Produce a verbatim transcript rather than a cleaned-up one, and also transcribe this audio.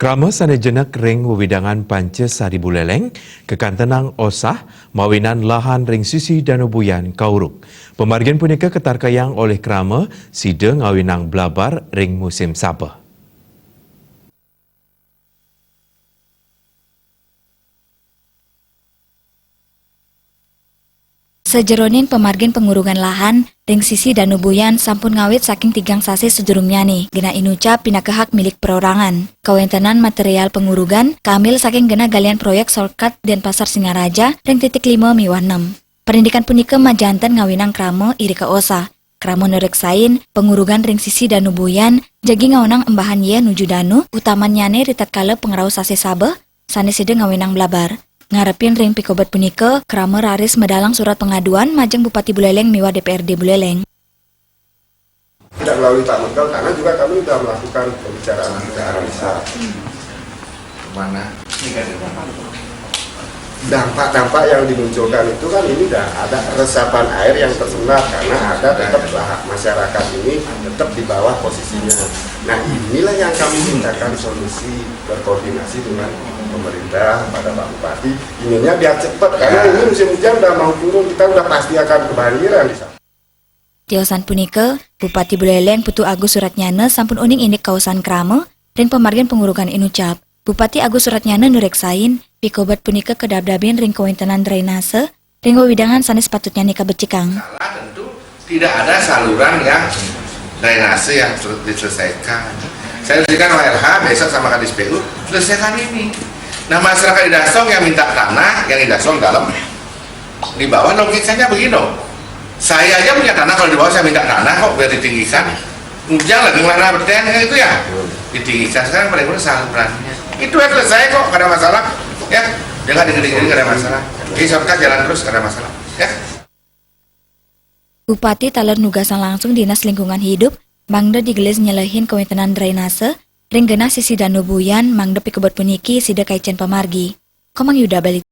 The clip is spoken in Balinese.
Krama sané jenek ring wewidangan Pancasari Buleleng kakantenang osah mawinan lahan ring sisi Danu Buyan kauruk. Pamargin punika katarkayang olih krama sida ngawinang blabar ring musim sabeh. Sajeroning pamargin pangurugan lahan ring sisi Danu Buyan sampun ngawit saking tigang sasih sadurungnyané, genah inucap pinaka hak milik perorangan. Kawentenan material pangurugan kambil saking genah galian proyek shortcut Denpasar Singaraja ring titik lima miwah enam. Parindikan punika majanten ngawinang krama irika osah. Krama nureksain pangurugan ring sisi Danu Buyan jagi ngaonang embahan yéh nuju danu, utamannyané ritatkala pangrauh sasih sabeh, sané sida ngawinang blabar. Ngarepin ring pikobet punika, krama raris medalang surat pangaduan majeng Bupati Buleleng miwah D P R D Buleleng. Tidak melalui Pak Mekel, karena juga kami sudah melakukan pembicaraan. Pembicaraan besar. Mana? Dampak-dampak yang dimunculkan itu kan ini dah ada resapan air yang tersendat karena ada tetap hak masyarakat ini tetap di bawah posisinya. Nah, inilah yang kami mintakan solusi berkoordinasi dengan pemerintah pada Pak Bupati. Inginnya biar cepat karena ini musim hujan udah mau turun, kita udah pasti akan kebanjiran di sana. Tiosan punika, Bupati Buleleng Putu Agus Suratnyana sampun uning indik kaosan krama ring pamargin pangurugan inucap. Bupati Agus Suratnyana nureksain, pikobet punika kadabdabin ring kawentenan drainase ring wewidangan sané sepatutnyané kabecikang. Salah tentu tidak ada saluran yang drainase yang sel-, diselesaikan. Saya berikan O R H besok sama Kadis P U, selesaikan ini. Nah, masyarakat Idasong yang minta tanah, yang Idasong dalam di bawah logikanya begini. Saya aja punya tanah, kalau di bawah saya minta tanah kok biar ditinggikan. Ujang lagi ngelana beten kan itu ya. Ditinggikan sekarang paling kurang salurannya. Itu ya selesai kok, gak ada masalah. Ya, jangan digede-gede, gak ada masalah. Jadi shortcut jalan terus, gak ada masalah. Ya. Bupati taler nugasang langsung Dinas Lingkungan Hidup, mangda digelis nyelehin kawentenan drainase ring genah sisi Danu Buyan, mangda pikobet puniki sida kaicen pamargi. Komang Yuda Bali.